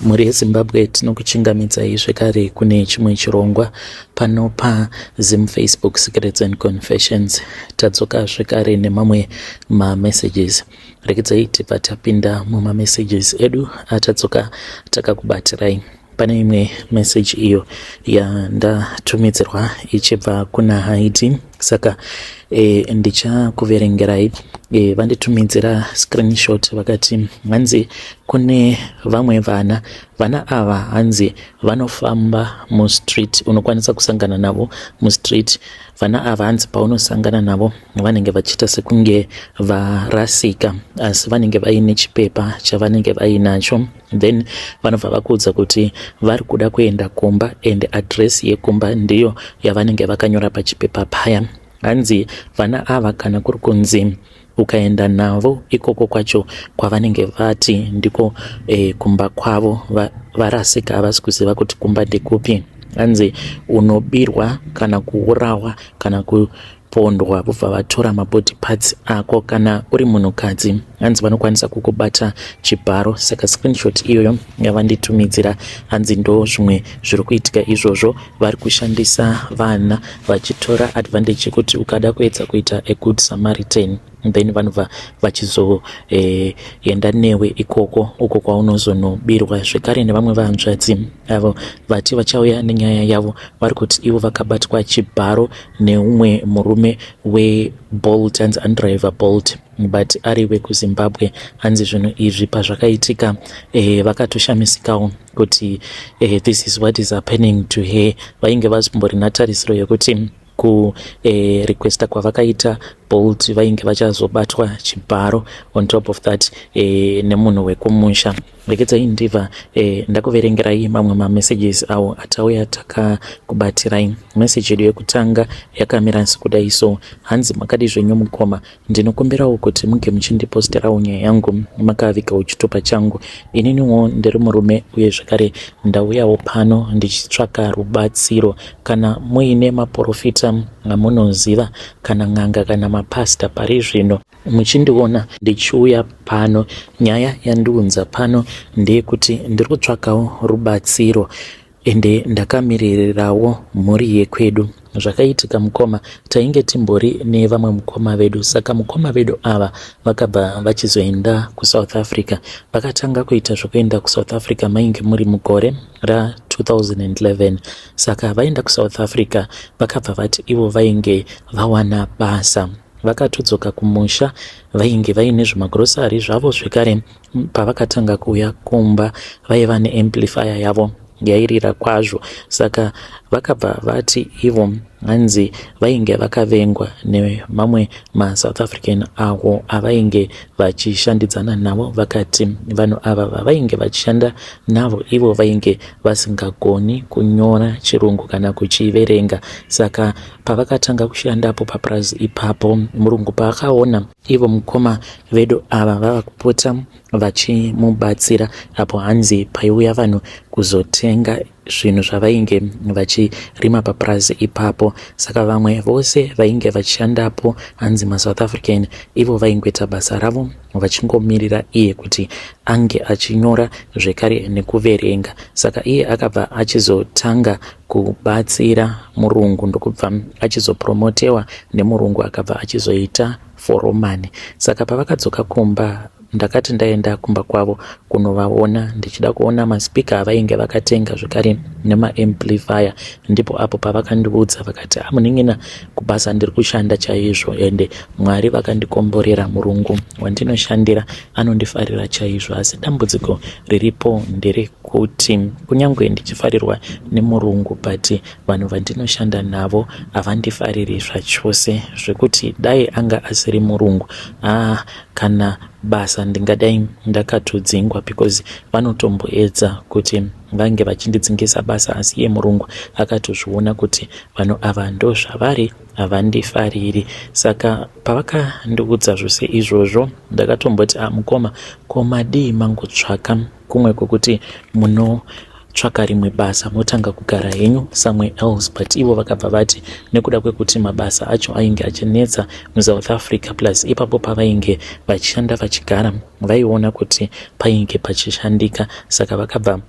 Mhuri yeZimbabwe tinokuchingamidzai zvekare kune chimwe chirongwa pano paZim Facebook Secrets and Confessions. Tadzoka zvekare nemamwe mamessages. Regedzai tibva tapinda mumamessages edu atadzoka takakubatirai. Pane imwe message iyo yandatumidzirwa ichibva kuna Haiti saka e, ndichakuverengerai e, vanditumidzira screenshot vakati hanzi kune vamwe vana vana ava hanzi vanofamba mustreet unokwanisa kusangana navo mustreet vana ava hanzi paunosangana navo vanenge vachiita sekunge varasika asi vanenge vaine chipepa chavanenge vainacho then vanobva vakuudza kuti vari kuda kuenda kumba and address yekumba ndiyo yavanenge vakanyora pachipepa paya hanzi vana ava kana kuri kunzi ukaenda navo ikoko kwacho kwavanenge vati ndiko e, kumba kwavo varasika havasi kuziva kuti kumba ndekupi hanzi unobirwa kana kuurawa kana ku pondwa vobva vatora mabody parts ako kana uri munhukadzi hanzi vanokwanisa kukubata chibharo saka screenshot iyoyo yavanditumidzira hanzi ndo zvimwe zviri kuitika izvozvo vari kushandisa vana vachitora advantage yekuti ukada kuedza kuita a good samaritan then vanobva vachizoenda eh, newe ikoko uko kwaunozonobirwa zvekare nevamwe vahanzvadzi avo vati vachauya nenyaya yavo vari kuti ivo vakabatwa chibharo neumwe murume webolt hanzi andriver bolt but ari wekuzimbabwe hanzi zvinhu izvi pazvakaitika eh, vakatoshamisikawo kuti eh, this is what is happening to her vainge vasimborina tarisiro yekuti kurequesta eh, kwavakaita bolt vainge vachazobatwa chibharo on top of that eh, nemunhu wekumusha rekedzai ndibva eh, ndakuverengerai mamwe mamessages awo atauya takakubatirai message yedu yekutanga yakamira sekudai so hanzi makadi zvenyu mukoma Ndinokumbirawo kuti munge muchindiposterawo nyaya yangu makavigawo chitupa changu. Ininiwo ndiri murume uye zvakare ndauyawo pano ndichitsvaka rubatsiro. Kana muine maporofita amunoziva kana n'anga kana mapasita pari zvino muchindiona ndichiuya pano, nyaya yandiunza pano ndeyekuti ndiri kutsvakawo rubatsiro. Ende ndakamiririrawo mhuri yekwedu. Zvakaitika mukoma tainge timbori nevamwe mukoma vedu saka mukoma vedu ava vakabva vachizoenda kuSouth Africa. Vakatanga kuita zvekuenda kuSouth Africa mainge muri mugore ra 2011 saka vaenda kuSouth Africa vakabva vati ivo vainge vawana basa. Vakatodzoka kumusha vainge vaine zvimagrosari zvavo zvekare pavakatanga kuuya kumba vaiva neamplifier yavo yairira kwazvo saka vakabva vati ivo hanzi vainge vakavengwa nemamwe masouth african awo avainge vachishandidzana navo vakati vanhu ava vavainge vachishanda navo ivo vainge vasingagoni kunyora chirungu kana kuchiverenga saka pavakatanga kushandapo papurazi ipapo murungu paakaona Ivo mukoma vedu ava vava kupota vachimubatsira apo hanzi paiuya vanhu kuzotenga zvinhu zvavainge vachirima papurazi ipapo. Saka vamwe vose vainge vachishandapo hanzi maSouth African ivo vaingoita basa ravo vachingomirira iye kuti ange achinyora zvekare nekuverenga. Saka iye akabva achizotanga kubatsira murungu ndokubva achizopromotewa nemurungu akabva achizoita foromani saka pavakadzoka kumba ndakati ndaenda kumba kwavo kunovaona ndichida kuona maspeaker avainge vakatenga zvekare nemaamplifier ndipo apo pavakandiudza vakati amunin'ina ah, kubasa ndiri kushanda chaizvo ende mwari vakandikomborera murungu wandinoshandira anondifarira chaizvo asi dambudziko riripo nderekuti kunyange ndichifarirwa nemurungu but vanhu vandinoshanda navo havandifariri zvachose zvekuti dai anga asiri murungu ah, kana basa ndingadai ndakatodzingwa because vanotomboedza kuti vange vachindidzingisa basa asi iye murungu akatozviona kuti vanhu ava ndozvavari havandifariri saka pavakandiudza zvose izvozvo ndakatomboti ah, mukoma ko madii mangotsvaka kumwe kwekuti munotsvaka rimwe basa motanga kugara henyu somewhere else but ivo vakabva vati nekuda kwekuti mabasa acho ainge achinetsa musouth africa plus ipapo pavainge vachishanda vachigara vaiona kuti painge pachishandika saka vakabva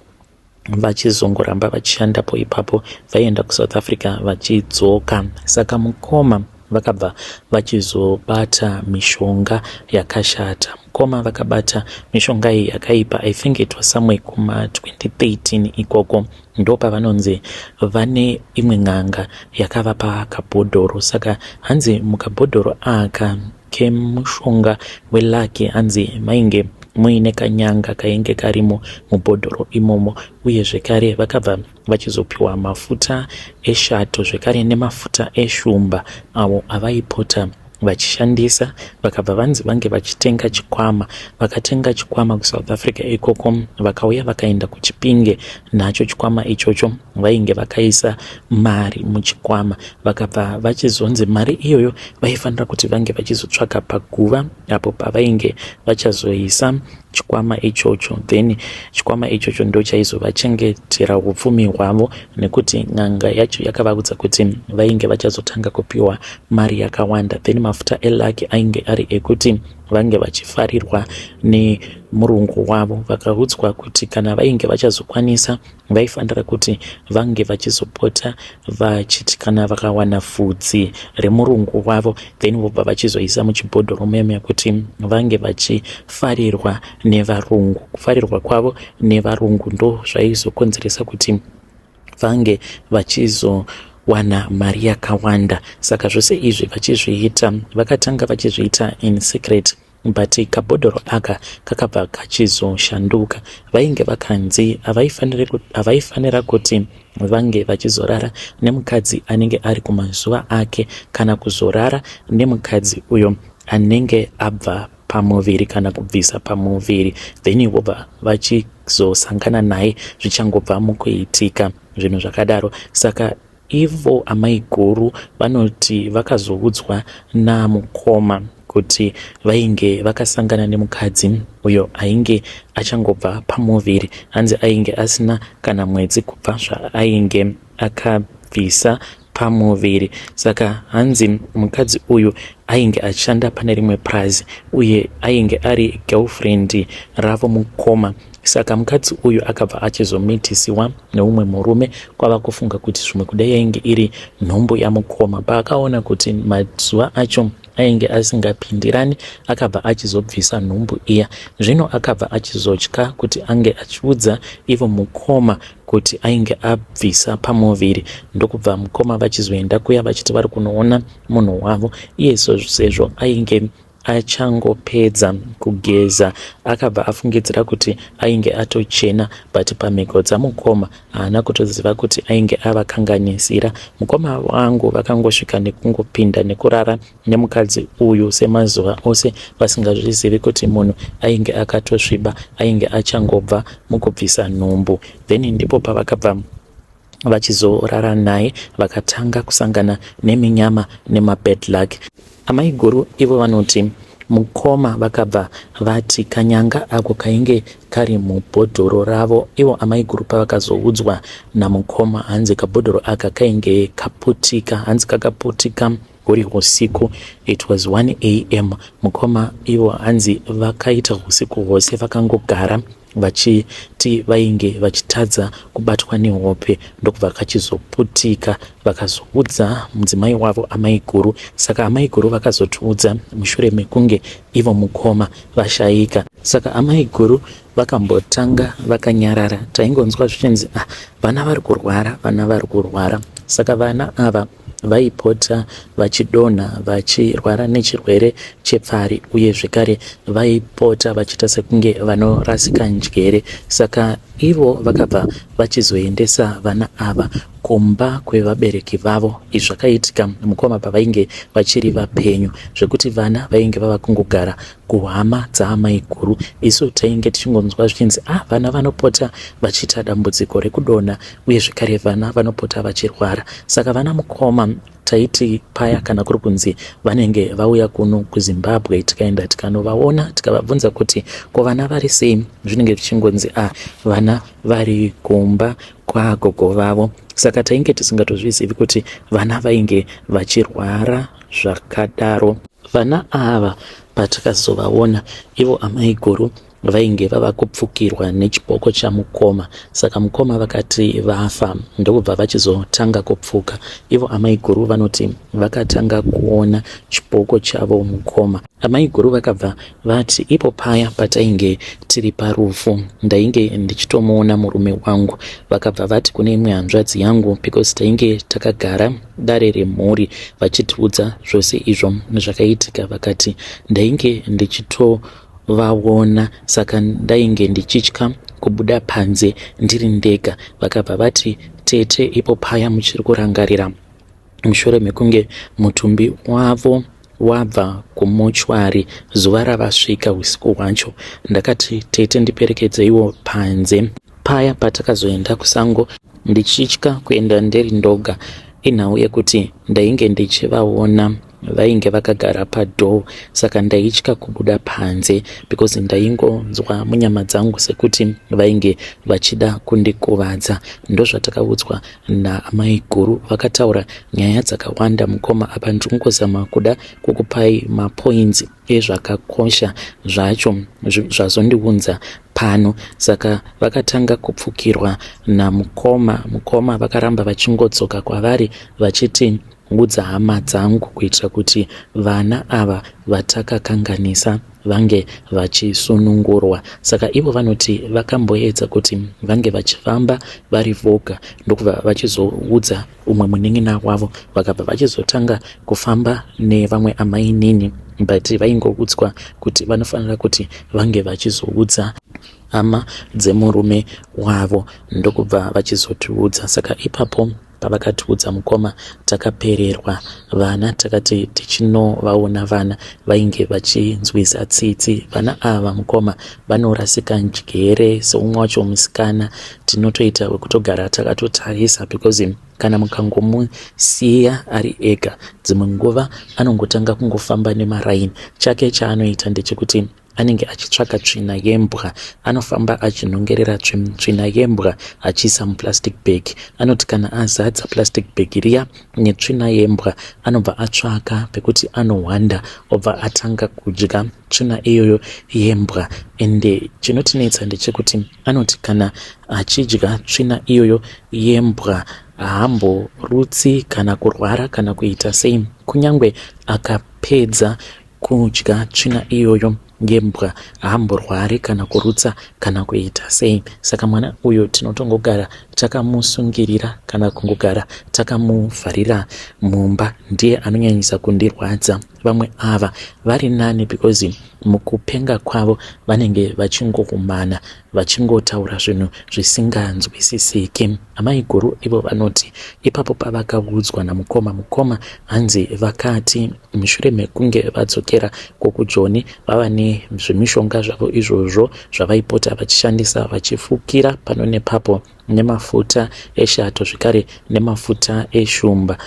Vachizongoramba vachishandapo ipapo, vaienda kuSouth Africa vachidzoka. Saka mukoma vakabva vachizobata mishonga yakashata. Mukoma vakabata mishonga iyi yakaipa, I think it was somewhere kuma 2013 ikoko, ndopavanonzi vane imwe n'anga yakavapa kabhodhoro. Saka hanzi mukabhodhoro aka kemushonga welucky hanzi mainge muine kanyanga kainge karimo mubhodhoro imomo. Uye zvekare vakabva vachizopiwa mafuta eshato zvekare nemafuta eshumba avo avaipota vachishandisa. Vakabva vanzi vange vachitenga chikwama. Vakatenga chikwama kuSouth Africa ikoko, vakauya vakaenda kuChipinge nacho chikwama ichocho. Vainge vakaisa mari muchikwama, vakabva vachizonzi mari iyoyo vaifanira kuti vange vachizotsvaga paguva apo pavainge vachazoisa chikwama ichocho. Then chikwama ichocho ndo chaizovachengetera upfumi hwavo, nekuti n'anga yacho yakavaudza kuti vainge vachazotanga kupiwa mari yakawanda. Then mafuta elucky ainge ari ekuti vange vachifarirwa nemurungu wavo. Vakaudzwa kuti kana vainge vachazokwanisa, vaifanira kuti vange vachizopota vachiti kana vakawana vhudzi remurungu wavo, then vobva vachizoisa muchibhodhoro meme kuti vange vachifarirwa nevarungu. Kufarirwa kwavo nevarungu ndo zvaizokonzeresa kuti vange vachizowana mari yakawanda. Saka zvose izvi vachizviita, vakatanga vachizviita in secret, but kabhodhoro aka kakabva kachizoshanduka. Vainge vakanzi havaifanira kuti vange vachizorara nemukadzi anenge ari kumazuva ake, kana kuzorara nemukadzi uyo anenge abva pamuviri kana kubvisa pamuviri, then vobva vachizosangana naye zvichangobva mukuitika zvinhu zvakadaro. Saka ivo amaiguru vanoti vakazoudzwa namukoma kuti vainge vakasangana nemukadzi uyo ainge achangobva pamuviri. Hanzi ainge asina kana mwedzi kubva zvaainge akabvisa pamuviri. Saka hanzi mukadzi uyu ainge achishanda pane rimwe purazi uye ainge ari girlfriend ravo mukoma. Saka mukadzi uyu akabva achizomitisiwa neumwe murume, kwava kufunga kuti zvimwe kudai yainge iri nhumbu yamukoma. Paakaona kuti mazuva acho ainge asingapindirani, akabva achizobvisa nhumbu iya. Zvino akabva achizotya kuti ange achiudza ivo mukoma kuti ainge abvisa pamuviri, ndokubva mukoma vachizoenda kuya vachiti vari kunoona munhu wavo. Iye sezvo ainge achangopedza kugeza, akabva afungidzira kuti ainge atochena, but pamhiko dzamukoma haana kutoziva kuti ainge avakanganisira. Mukoma vangu vakangosvika nekungopinda nekurara nemukadzi uyu semazuva ose, vasingazvizivi kuti munhu ainge akatosviba, ainge achangobva mukubvisa nhumbu. Then ndipo pavakabva vachizorara naye, vakatanga kusangana neminyama nemabad luck. Amaiguru ivo vanoti mukoma vakabva vati kanyanga ako kainge kari mubhodhoro ravo. Ivo amaiguru pavakazoudzwa namukoma, hanzi kabhodhoro aka kainge kaputika. Hanzi kakaputika huri usiku, it was 1 am. Mukoma ivo hanzi vakaita usiku hwose vakangogara vachiti vainge vachitadza kubatwa nehope, ndokubva kachizoputika. Vakazoudza mudzimai wavo amaiguru. Saka amaiguru vakazotiudza mushure mekunge ivo mukoma vashayika. Saka amaiguru vakambotanga vakanyarara, taingonzwa zvichinzi, "Ah, vana vari kurwara, vana vari kurwara." Saka vana ava vaipota vachidonha, vachirwara nechirwere chepfari, uye zvekare vaipota vachiita sekunge vanorasika njere. Saka ivo vakabva vachizoendesa vana ava kumba kwevabereki vavo. Izvi zvakaitika mukoma pavainge vachiri vapenyu, zvekuti vana vainge vava kungogara kuhama dzaamaiguru. Isu tainge tichingonzwa zvichinzi, "Ah, vana vanopota vachiita dambudziko rekudonha, uye zvekare vana vanopota vachirwara." Saka vana mukoma taiti paya kana kuri kunzi vanenge vauya kuno kuZimbabwe, tikaenda tikanovaona, tikavabvunza kuti ko vana vari sei, zvinenge zvichingonzi, "Ah, vana vari kumba kwagogo vavo." Saka tainge tisingatozvizivi kuti vana vainge vachirwara zvakadaro. Vana ava patakazovaona, ivo amaiguru vainge vava kupfukirwa nechipoko chamukoma. Saka mukoma vakati vafa ndokubva vachizotanga kupfuka. Ivo amaiguru vanoti vakatanga kuona chipoko chavo mukoma. Amaiguru vakabva vati ipo paya patainge tiri parufu ndainge ndichitomuona murume wangu. Vakabva vati kune imwe hanzvadzi yangu because tainge takagara dare remhuri vachitiudza zvose izvo zvakaitika vakati ndainge ndichitovaona saka ndainge ndichitya kubuda panze ndiri ndega. Vakabva vati tete ipo paya muchiri kurangarira mushure mekunge mutumbi wavo wabva kumochwari zuva ravasvika usiku hwacho. Ndakati tete ndiperekedzeiwo panze. Paya patakazoenda kusango ndichitya kuenda ndiri ndoga inhau yekuti ndainge ndichivaona vainge vakagara padoor saka ndaitya kubuda panze because ndaingonzwa munyama dzangu sekuti vainge vachida kundikuvadza. Ndozvatakaudzwa naamaiguru vakataura nyaya dzakawanda mukoma apa ndiri kungozama kuda kukupai mapoints ezvakakosha zvacho zvazondiunza pano. Saka vakatanga kupfukirwa namukoma. Mukoma vakaramba vachingodzoka kwavari vachiti udza hama dzangu kuitira kuti vana ava vatakakanganisa vange vachisunungurwa. Saka ivo vanoti vakamboedza kuti vange vachifamba vari voga ndokubva vachizoudza umwe munin'ina wavo vakabva vachizotanga kufamba nevamwe amainini but vaingoudzwa kuti vanofanira kuti vange vachizoudza hama dzemurume wavo ndokubva vachizotiudza. Saka ipapo pavakatiudza mukoma takapererwa. Vana takati tichinovaona vana vainge vachinzwisa tsitsi. Vana ava mukoma vanorasika njere seumwe wacho musikana tinotoita wekutogara takatotarisa because kana mukangomusiya ari ega dzimwe nguva anongotanga kungofamba nemaraini. Chake chaanoita ndechekuti anenge achitsvaka tsvina yembwa. Anofamba achinongerera tsvina yembwa achiisa muplastic bag. Anoti kana azadza plastic bag riya netsvina yembwa anobva atsvaka pekuti anohwanda obva atanga kudya tsvina iyoyo yembwa. Ende chinotinetsa ndechekuti anoti kana achidya tsvina iyoyo yembwa haamborutsi kana kurwara kana kuita sei kunyangwe akapedza kudya tsvina iyoyo yembwa haamborwari kana kurutsa kana kuita sei. Saka mwana uyu tinotongogara takamusungirira kana kungogara takamuvharira mumba. Ndiye anonyanyisa kundirwadza. Vamwe ava vari nani because mukupenga kwavo vanenge vachingohumana vachingotaura zvinhu zvisinganzwisisiki. Amaiguru ivo vanoti ipapo pavakaudzwa namukoma, mukoma hanzi vakati mushure mekunge vadzokera kwokujoni vava nezvimishonga zvavo izvozvo zvavaipota vachishandisa vachifukira pano nepapo nemafuta eshato zvekare nemafuta eshumba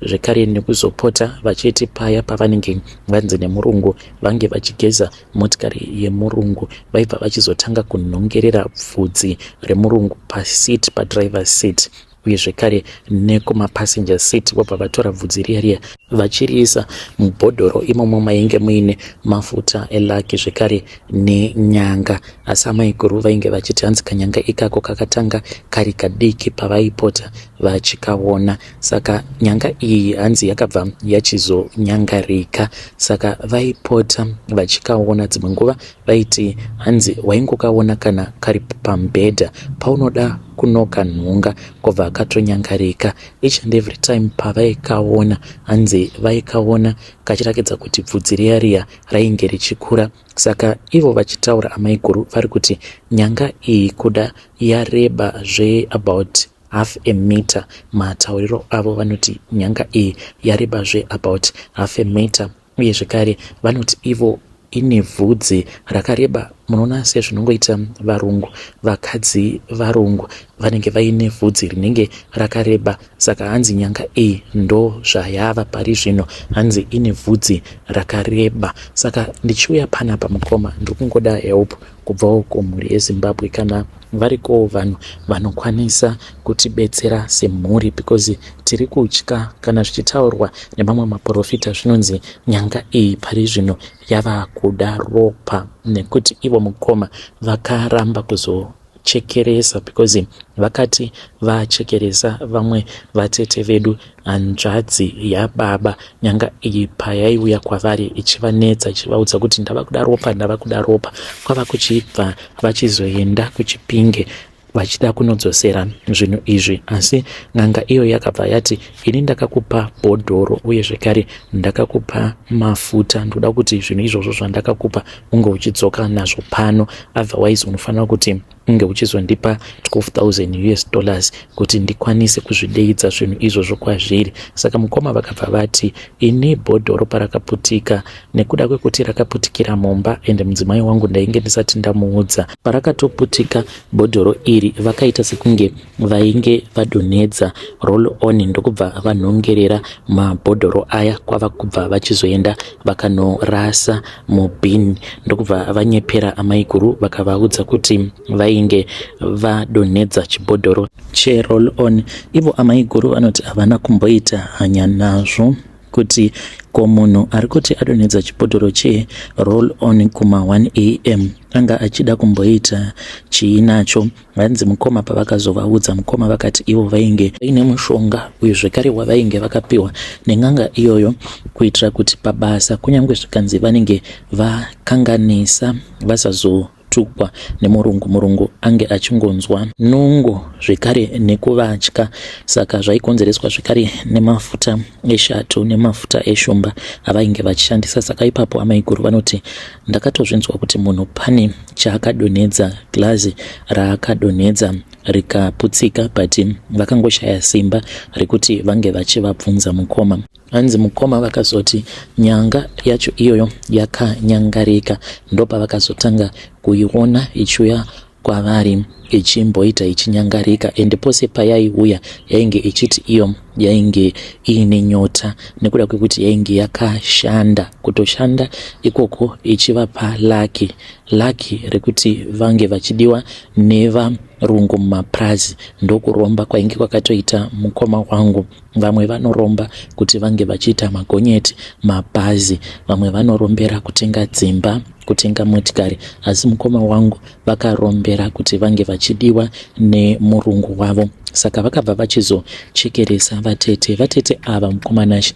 zvekare nekuzopota vachiti paya pavanenge vanzi nemurungu vange vachigeza motikari yemurungu vaibva vachizotanga kunhongerera bvudzi remurungu paseat padriver seat uye zvekare nekumapassenger seat vobva vatora bvudzi riya riya vachiriisa mubhodhoro imomo mainge muine mafuta elaki zvekare nenyanga. Asi amaiguru vainge vachiti hanzi kanyanga ikako kakatanga kari kadiki pavaipota vachikaona. Saka nyanga iyi hanzi yakabva yachizonyangarika. Saka vaipota vachikaona dzimwe nguva vaiti hanzi waingokaona kana kari pamubhedha paunoda kunokanhonga kobva katonyangarika. Each and every time pavaikaona hanzi vaikaona kachirakidza kuti bvudzi riya riya rainge richikura. Saka ivo vachitaura amaiguru vari kuti nyanga iyi kuda yareba zve about half a meter. Matauriro avo vanoti nyanga iyi yareba zve about half a meter uye zvekare vanoti ivo ine vhudzi rakareba. Munoona sezvinongoita varungu, vakadzi varungu vanenge vaine vhudzi rinenge rakareba. Saka hanzi nyanga iyi ndo zvayava pari zvino, hanzi ine vhudzi rakareba. Saka ndichiuya panapa mukoma ndiri kungoda help kubvawo kumhuri yeZimbabwe kana varikowo vanhu vanokwanisa kutibetsera semhuri because tiri kutya kana zvichitaurwa nemamwe maporofita zvinonzi nyanga iyi pari zvino yava kuda ropa nekuti ivo. ivo mukoma vakaramba kuzochekeresa because vakati vachekeresa vamwe vatete vedu hanzvadzi yababa nyanga iyi payaiuya kwavari ichivanetsa ichivaudza kuti ndava kuda ropa ndava kuda ropa kwava kuchibva vachizoenda kuchipinge vachida kunodzosera zvinhu izvi asi n'anga iyo yakabva yati ini ndakakupa bhodhoro uye zvekare ndakakupa mafuta ndoda kuti zvinhu izvozvo zvandakakupa unge uchidzoka nazvo pano otherwise unofanira kuti unge uchizondipa 12000 us dollars kuti ndikwanise kuzvideidza zvinhu izvozvo kwazviri saka mukoma vakabva vati ini bhodhoro parakaputika nekuda kwekuti rakaputikira mumba ende mudzimai wangu ndainge ndisati ndamuudza parakatoputika bhodhoro iri vakaita sekunge vainge vadonhedza roll on ndokubva vanhongerera mabhodhoro aya kwava kubva vachizoenda vakanorasa mubin ndokubva vanyepera amaiguru vakavaudza kuti vainge vadonhedza chibhodhoro cheroll on ivo amaiguru vanoti havana kumboita hanya nazvo kuti ko munhu ari kuti adonhedza chibhodhoro che roll on kuma 1 am anga achida kumboita chii nacho vanzi mukoma pavakazovaudza mukoma vakati ivo vainge vaine mushonga uyu zvekare wavainge vakapiwa nen'anga iyoyo kuitira kuti pabasa kunyange zvikanzi vanenge vakanganisa vasazotukwa nemurungu murungu ange achingonzwa nungo zvekare nekuvatya saka zvaikonzereswa zvekare nemafuta eshato nemafuta eshumba avainge vachishandisa saka ipapo amaiguru vanoti ndakatozvinzwa kuti munhu pane chaakadonhedza glazi raakadonhedza rikaputsika but vakangoshaya simba rekuti vange vachivabvunza mukoma hanzi mukoma vakazoti nyanga yacho iyoyo yakanyangarika ndopavakazotanga kuiona ichiuya kwavari ichimboita ichinyangarika ende pose payaiuya yainge ichiti iyo yainge iine nyota nekuda kwekuti yainge yakashanda kutoshanda ikoko ichivapa laki laki rekuti vange vachidiwa nevarungu mumapurazi ndokuromba kwainge kwakatoita mukoma wangu vamwe vanoromba kuti vange vachiita magonyeti mabhazi vamwe vanorombera kutenga dzimba kutenga motikari asi mukoma wangu vakarombera kuti vange vachidiwa nemurungu wavo saka vakabva vachizochekeresa vatete vatete ava mukoma Nashe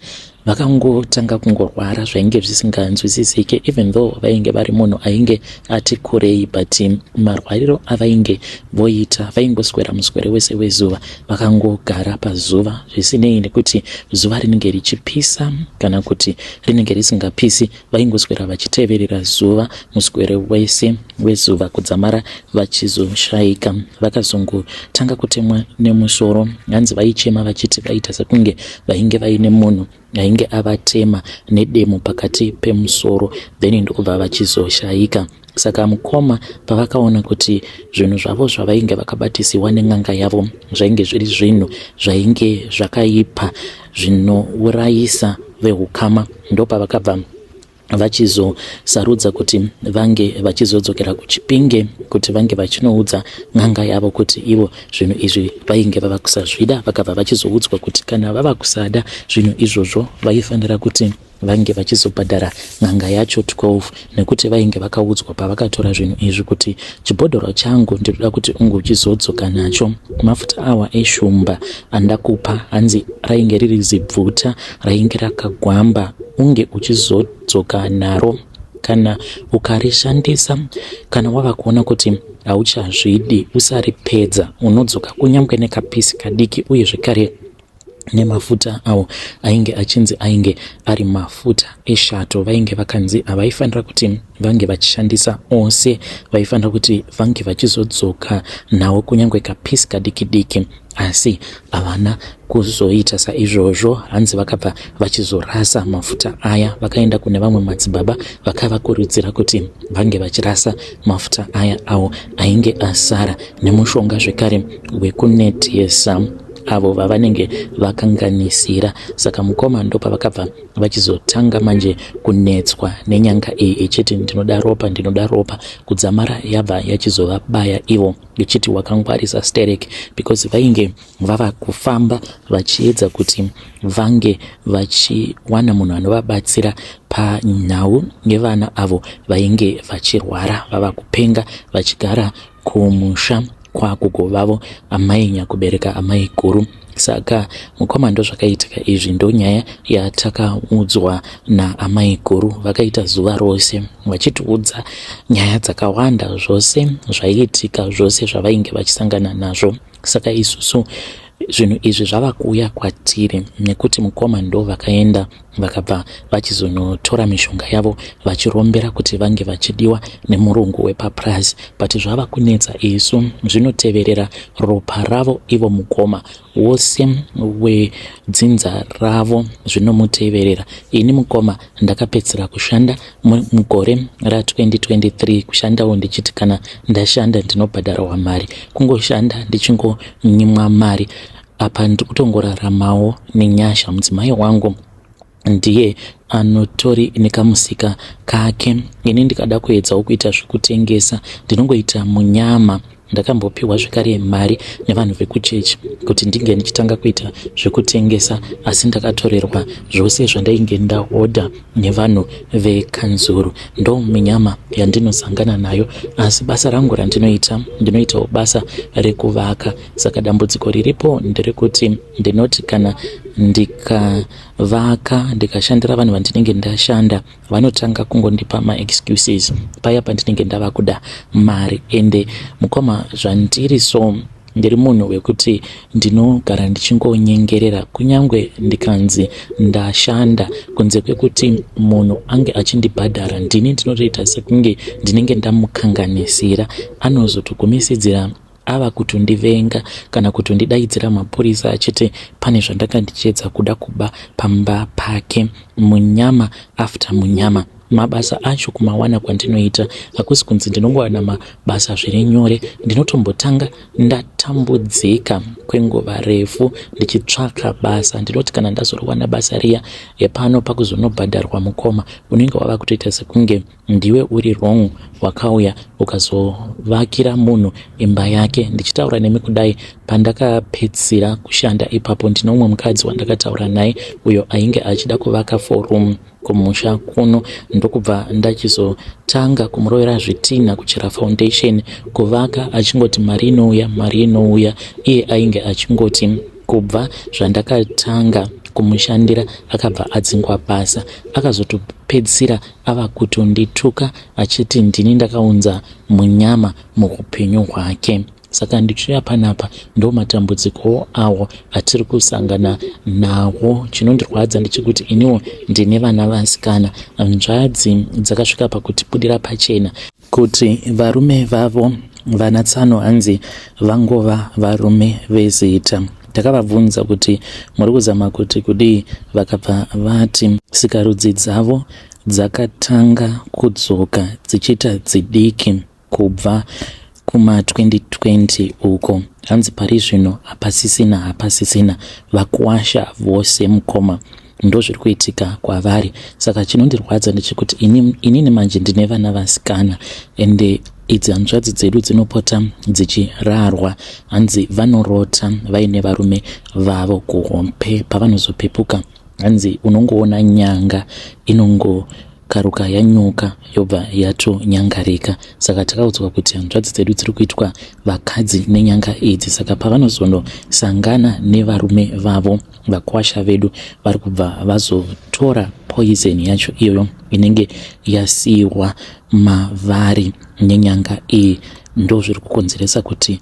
vakangotanga kungorwara zvainge zvisinganzwisisike even though vainge vari munhu ainge ati kurei but marwariro avainge voita vaingoswera muswere wese wezuva vakangogara pazuva zvisinei nekuti zuva rinenge richipisa kana kuti rinenge risingapisi vaingoswera vachiteverera zuva muswere wese wezuva kudzamara vachizoshayika vakazongotanga kutemwa nemusoro hanzi vaichema vachiti vaita sekunge vainge vaine munhu ainge avatema nedemo pakati pemusoro then ndokubva vachizoshayika saka mukoma pavakaona kuti zvinhu zvavo zvavainge vakabatisiwa nen'anga yavo zvainge zviri zvinhu zvainge zvakaipa zvinourayisa veukama ndopavakabva vachizosarudza kuti vange vachizodzokera kuchipinge kuti vange vachinoudza n'anga yavo kuti ivo zvinhu izvi vainge vava kusazvida vakabva vachizoudzwa kuti kana vava kusada zvinhu izvozvo vaifanira kuti vange vachizobhadhara n'anga yacho 12 nekuti vainge vakaudzwa pavakatora zvinhu izvi kuti chibhodhoro changu ndinoda kuti unge uchizodzoka nacho mafuta awa eshumba andakupa hanzi rainge riri zibvuta rainge rakagwamba unge uchizodzoka naro kana ukarishandisa kana wava kuona kuti hauchazvidi usaripedza unodzoka kunyange nekapisi kadiki uye zvekare nemafuta awo ainge achinzi ainge ari mafuta eshato vainge vakanzi havaifanira kuti vange vachishandisa ose vaifanira kuti vange vachizodzoka nawo kunyange kapisi kadiki diki asi havana kuzoita saizvozvo hanzi vakabva vachizorasa mafuta aya vakaenda kune vamwe madzibaba vakavakurudzira kuti vange vachirasa mafuta aya awo ainge asara nemushonga zvekare wekunetesa. avo vavanenge vakanganisira. Saka mukoma ndopavakabva vachizotanga manje kunetswa nenyanga iyi ichiti ndinoda ropa, ndinoda ropa, kudzamara yabva yachizovabaya ivo ichiti wakangwarisa sterek, because vainge vava kufamba vachiedza kuti vange vachiwana munhu anovabatsira panhau yevana avo vainge vachirwara vava kupenga vachigara kumusha kwagogo vavo amai nyakubereka amai guru. Saka mukoma, ndozvakaitika izvi, ndonyaya yatakaudzwa naamai guru. Vakaita zuva rose vachitiudza nyaya dzakawanda, zvose zvaiitika, zvose zvavainge vachisangana nazvo. Saka isusu zvinhu izvi zvava kuuya kwatiri nekuti mukoma ndo vakaenda vakabva vachizonotora mishonga yavo vachirombera kuti vange vachidiwa nemurungu wepapurazi, but zvava kunetsa isu, zvinoteverera ropa ravo ivo mukoma wose wedzinza ravo zvinomuteverera. Ini mukoma ndakapedzisira kushanda mugore ra2023, kushandawo ndichiti kana ndashanda ndinobhadharwa mari, kungoshanda ndichingonyimwa mari. Apa ndiri kutongoraramawo nenyasha. Mudzimai wangu ndiye anotori nekamusika kake. Ini ndikada kuedzawo kuita zvekutengesa ndinongoita munyama. Ndakambopiwa zvekare mari nevanhu vekuchechi kuti ndinge ndichitanga kuita zvekutengesa, asi ndakatorerwa zvose zvandainge ndaodha nevanhu vekanzuru. Ndo minyama yandinosangana nayo, asi basa rangu randinoita, ndinoitawo basa rekuvaka. Saka dambudziko riripo nderekuti ndinoti kana ndikavaka, ndikashandira vanhu vandinenge ndashanda, vanotanga kungondipa maexcuses paya pandinenge ndava kuda mari. Ende mukoma, zvandiri so, ndiri munhu wekuti ndinogara ndichingonyengerera kunyange ndikanzi ndashanda, kunze kwekuti munhu ange achindibhadhara, ndini ndinotoita sekunge ndinenge ndamukanganisira. Anozotogumisidzira ava kutondivenga kana kutondidaidzira mapurisa achiti pane zvandanga ndichiedza kuda kuba pamba pake. Munyama after munyama. Mabasa acho kumawana kwandinoita hakusi kunzi ndinongowana mabasa zviri nyore. Ndinotombotanga ndatambudzika kwenguva refu ndichitsvaka basa. Ndinoti kana ndazoriwana basa riya yepano, pakuzonobhadharwa mukoma, unenge wava kutoita sekunge ndiwe uri wrong, wakauya ukazovakira munhu imba yake. Ndichitaura nemi kudai, pandakapedzisira kushanda ipapo, ndine umwe mukadzi wandakataura naye uyo ainge achida kuvaka four room kumusha kuno, ndokubva ndachizotanga kumurovera zvitinha, kuchera foundation, kuvaka, achingoti mari inouya, mari inouya. Iye ainge achingoti kubva zvandakatanga kumushandira akabva adzingwa basa. Akazotopedzisira ava kutondituka achiti ndini ndakaunza munyama muupenyu hwake. Saka ndichiuya panapa, ndo matambudzikowo awo atiri kusangana nawo. Chinondirwadza ndechekuti iniwo ndine vana vasikana. Hanzvadzi dzakasvika pakutibudira pachena kuti varume vavo vana tsano hanzi vangova varume vezita. Ndakavabvunza kuti muri kuzama kuti kudii, vakabva vati sikarudzi dzavo dzakatanga kudzoka dzichiita dzidiki kubva kuma 2020 uko. Hanzi pari zvino hapasisina, hapasisina vakuwasha vose mukoma, ndozviri kuitika kwavari. Saka chinondirwadza ndechekuti inini manje ndine vana vasikana, ende idzi hanzvadzi dzedu dzinopota dzichirarwa. Hanzi vanorota vaine varume vavo kuhope, pavanozopepuka hanzi unongoona nyanga inongokaruka yanyuka yobva yatonyangarika. Saka takaudzwa kuti hanzvadzi dzedu dziri kuitwa vakadzi nenyanga idzi. Saka pavanozonosangana nevarume vavo, vakwasha vedu vari kubva vazotora poison yacho iyoyo inenge yasiyiwa mavari nenyanga iyi. Ndo zviri kukonzeresa kuti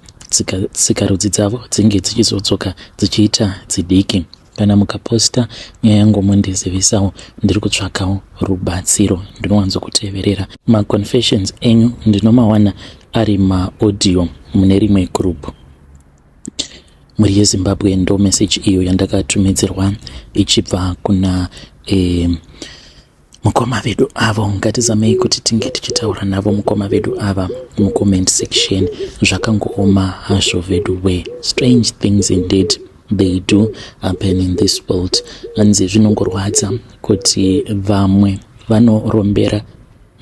tsikarudzi dzavo dzinge dzichizodzoka dzichiita dzidiki. Kana mukaposta nyaya yangu mundizivisawo, ndiri kutsvakawo rubatsiro. Ndinowanzokuteverera maconfessions enyu, ndinomawana ari maaudio mune rimwe group. Mhuri yeZimbabwe, ndo message iyo yandakatumidzirwa ichibva kuna mukoma vedu avo. Ngatizamei kuti tinge tichitaura navo mukoma vedu ava mucomment section. Zvakangooma hazvo vedu we, strange things indeed. They do happen in this world. Hanzi zvinongorwadza kuti vamwe vanorombera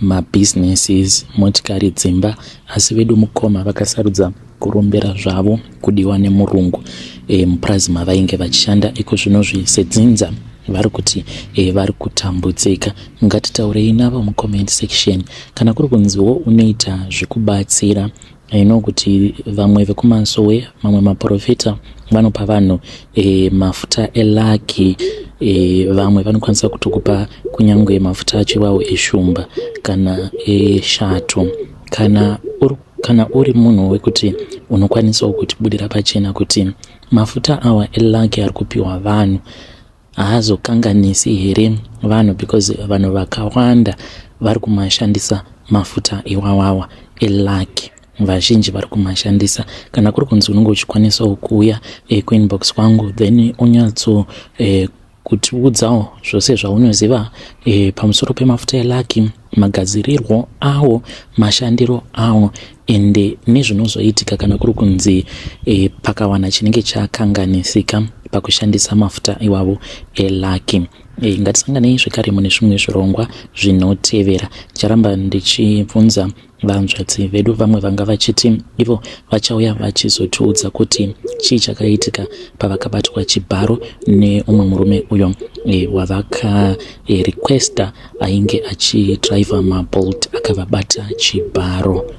mabusinesses, motikari, dzimba, asi vedu mukoma vakasarudza kurombera zvavo kudiwa nemurungu mupurazi mavainge vachishanda. Iko zvinozvi sedzinza vari kuti vari kutambudzika. Ngatitaurei navo mucomment section. Kana kuri kunziwo unoita zvekubatsira, I know kuti vamwe vekumasowe, mamwe maprofita vanopa vanhu mafuta elucky. Vamwe vanokwanisa kutokupa kunyange mafuta acho iwawo eshumba kana eshato. Kana uri munhu wekuti unokwanisawo kutibudira pachena kuti mafuta awa elucky ari kupiwa vanhu haazokanganisi here vanhu, because vanhu vakawanda vari kumashandisa mafuta iwawawa elucky, vazhinji vari kumashandisa. Kana kuri kunzi unenge uchikwanisawo kuuya kuinbox kwangu, then unyatso kutiudzawo zvose zvaunoziva pamusoro pemafuta elucky, magadzirirwo awo, mashandiro awo, ende nezvinozoitika kana kuri kunzi pakawana chinenge chakanganisika pakushandisa mafuta iwavo elucky. Ngatisanganei zvekare mune zvimwe zvirongwa zvinotevera. Ndicharamba ndichibvunza vanzvadzi vedu. Vamwe vanga vachiti ivo vachauya vachizotiudza kuti chii chakaitika pavakabatwa chibharo neumwe murume uyo wavakarequesta ainge achidhiraivha maBolt akavabata chibharo.